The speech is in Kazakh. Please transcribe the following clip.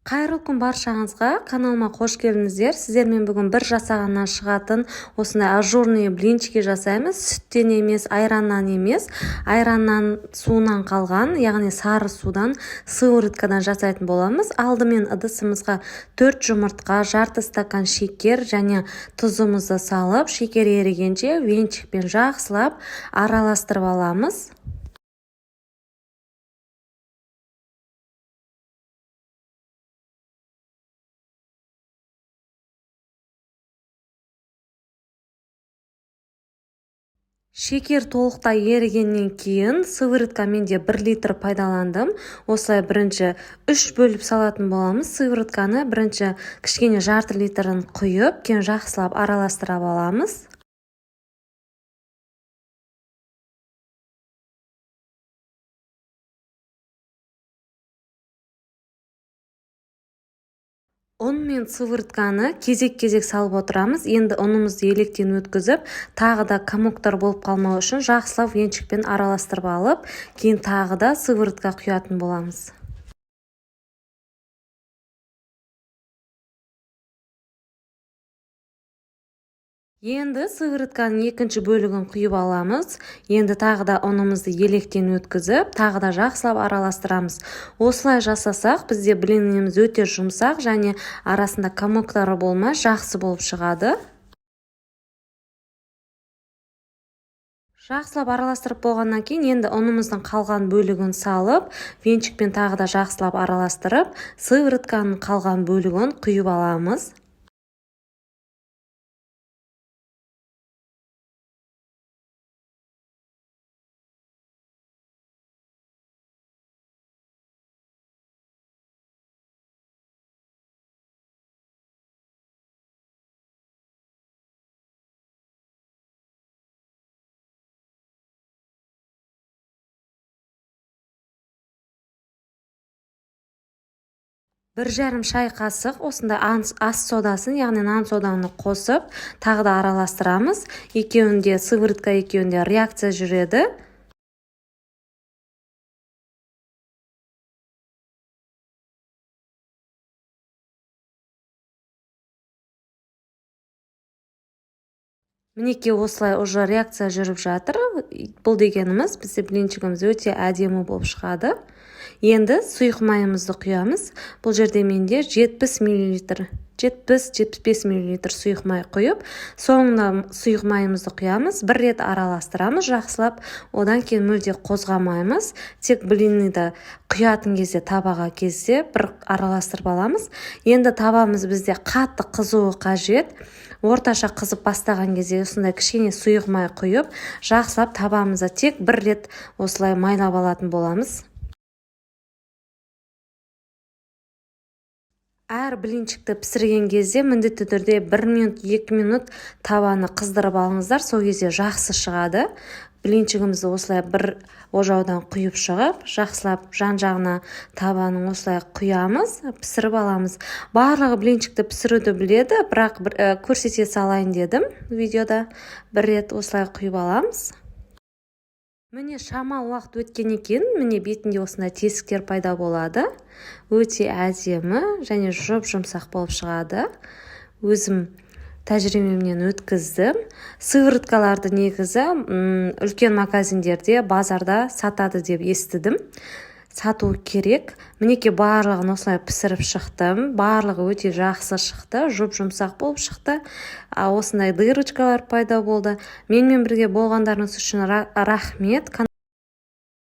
Қайырлы күн баршаңызға! Каналыма қош келдіңіздер! Сіздермен бүгін бір жасағаннан шығатын осындай ажурный блинчики жасаймыз. Сүттен емес, айраннан емес, айраннан суынан қалған, яғни сары судан, сывороткадан жасайтын боламыз. Алдымен ыдысымызға 4 жұмыртқа, жарты стакан шекер және тұзымызды салып, шекер ерігенше венчикпен жақсылап араластырып аламыз. Шекер толықтай ерігеннен кейін сыворотка мен де 1 литр пайдаландым. Осылай бірінші 3 бөліп салатын боламыз. Сыворотканы бірінші кішкене жарты литрін құйып, кейін жақсылап араластырып аламыз. Ұн мен сыворотканы кезек-кезек салып отырамыз. Енді ұнымызды електен өткізіп, тағы да комоктар болып қалмау үшін жақсылап венчикпен араластырып алып, кейін тағы да сыворотка құятын боламыз. Енді сыворотканың екінші бөлігін құйып аламыз. Енді тағы да ұнымызды електен өткізіп, тағы да жақсылап араластырамыз. Осылай жасасақ, бізде блиніміз өте жұмсақ және арасында комоктары болмай жақсы болып шығады. Жақсылап араластырып болғаннан кейін енді ұнымыздың қалған бөлігін салып, венчикпен тағы да жақсылап араластырып, сыворотканың қалған бөлігін құйып аламыз. Бір жарым шай қасық осындай ас содасын, яғни нан соданы қосып, тағы да араластырамыз. Екеуінде сыворотка, екеуінде реакция жүреді. Мінекей, осылай уже реакция жүріп жатыр. Бұл дегеніміз, бізде блинчигіміз өте әдемі болып шығады. Енді сұйық майымызды құямыз. Бұл жерде менде жетпіс миллилитр, жетпіс, жетпіс бес миллилитр сұйық май құйып, соңында сұйық майымызды құямыз. Бір рет араластырамыз жақсылап, одан кейін мүлде қозғамаймыз. Тек блинді құятын кезде, табаға кезде бір араластырып аламыз. Енді табамыз бізде қатты қызуы қажет. Орташа қызып бастаған кезде осындай кішкене сұйық май құйып, жақсылап табамызды тек бір рет осылай майлап алатын боламыз. Әр блинчикті пісірген кезде міндетті түрде 1 минут, 2 минут табаны қыздырып алыңыздар, сол кезде жақсы шығады. Блинчигімізді осылай бір ожаудан құйып шығып, жақсылап жан-жағына табаның осылай құямыз, пісіріп аламыз. Барлығы блинчикті пісіруді біледі, бірақ бір, көрсете салайын дедім видеода. Бір рет осылай құйып аламыз. Міне, шамалы уақыт өткеннен кейін міне бетінде осындай тесіктер пайда болады. Өте әдемі және жұп-жұмсақ болып шығады. Өзім тәжірибемнен өткіздім. Сывороткаларды негізі, үлкен магазиндерде, базарда сатады деп естідім. Сату керек. Мінекей, барлығын осылай пісіріп шықтым. Барлығы өте жақсы шықты, жұп-жұмсақ болып шықты. Осындай дырочкалар пайда болды. Менімен бірге болғандарыңыз үшін рахмет.